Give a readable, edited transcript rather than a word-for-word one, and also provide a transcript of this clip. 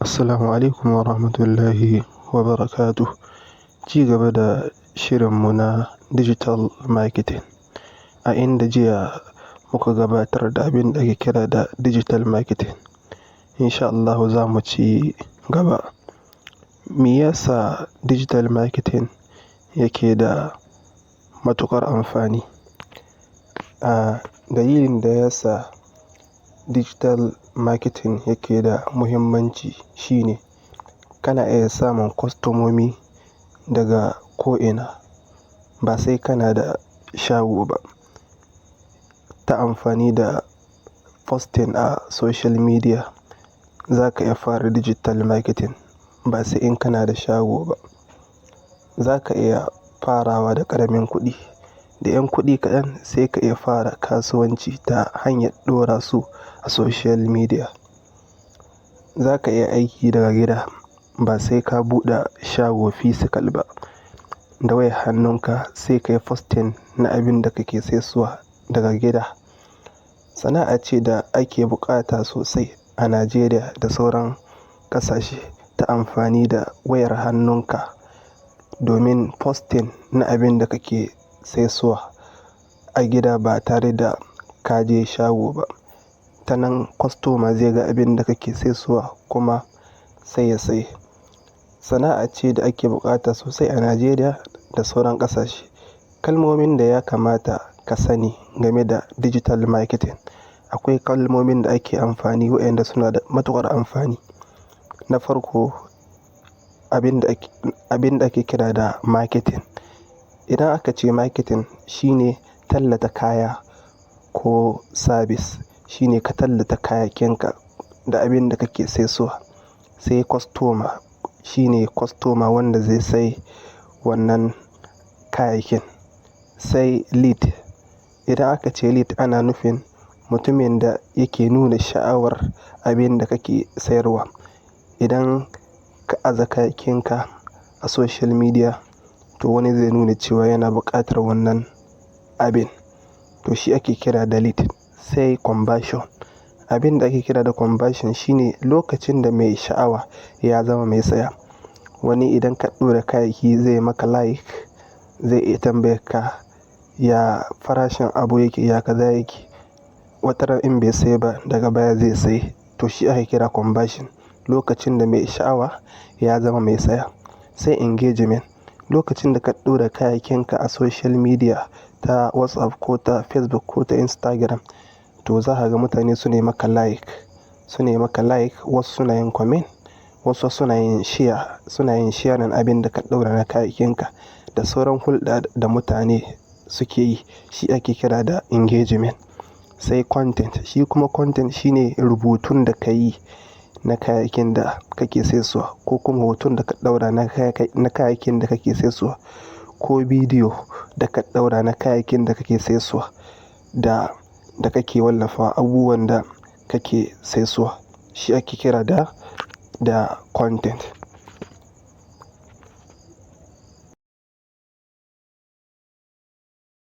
Assalamu alaikum wa rahmatullahi wa barakatuh. Ci gaba da shirinmu na digital marketing. A inda jiya muka gabatar da abin da ake kira da digital marketing. Insha Allahu za mu ci gaba. Me yasa digital marketing yake da matuƙar amfani? A dalilin da ya sa digital marketing yake da muhimmanci shine kana iya samun kwastomomi daga ko'ina ba sai kana da shago ba. Ta amfani da posting a social media za ka iya fara digital marketing ba sai in kana da shago ba. Za ka iya farawa da ƙaramin kuɗi. Da 'yan kuɗi kaɗan sai ka iya fara kasuwanci ta hanyar ɗora su a social media. Za ka iya aiki daga gida ba sai ka buɗe shago physical ba. Da wayar hannunka sai ka yi posting na abin da kake saisuwa daga gida. Sana'a ce da ake buƙata sosai a Najeriya da sauran ƙasashe ta amfani da wayar hannunka domin posting na abin da kake saisuwa a gida ba tare da ka je shago ba. Ta nan kwastoma zai ga abin da kake saisuwa kuma sai ya sayi. Sana'a ce da ake buƙata sosai a Najeriya da sauran ƙasashe. Kalmomin da ya kamata ka sani game da digital marketing. Akwai kalmomin da ake amfani waɗanda suna da matuƙar amfani. Na farko, abin da ake kira da marketing. Idan aka ce marketing shine tallata kaya ko sabis. Shine ka tallata kayakinka da abin da kake saisuwa. Sai kwastoma shine kwastoma wanda zai sayi wannan kayayyakin. Sai lead. Idan aka ce lead ana nufin mutumin da yake nuna sha'awar abin da kake sayarwa. Idan ka aza kayakinka a social media, to wani zai nuna cewa yana buƙatar wannan abin. To shi ake kira da lead. Sai conversion. Abin da ake kira da conversion shine lokacin da mai sha'awa ya zama mai saya. Wani idan ka ɗora kayayyaki zai maka like, zai iya tambayar ka ya farashin abu yake, ya kaza yake. Wataran in bai saya ba daga baya zai sayi. To shi ake kira conversion. Lokacin da mai sha'awa ya zama mai saya. Sai engagement. Lokacin da ka ɗora kayakinka a social media ta WhatsApp ko ta Facebook ko ta Instagram, to za ka ga mutane su ne maka like, su ne maka like, wasu suna yin comment, wasu suna yin share, suna yin sharing abin da ka ɗora na kayakinka da sauran hulɗa da mutane suke yi. Shi ake kira da engagement. Sai content. Shi kuma content shine rubutun da ka yi na kayakin da kake saisuwa ko kuma hoton da ka ɗaura na kayakin da kake saisuwa ko bidiyo da ka ɗaura na kayakin da kake saisuwa da kake wallafa abubuwan da kake saisuwa. Shi ake kira da content.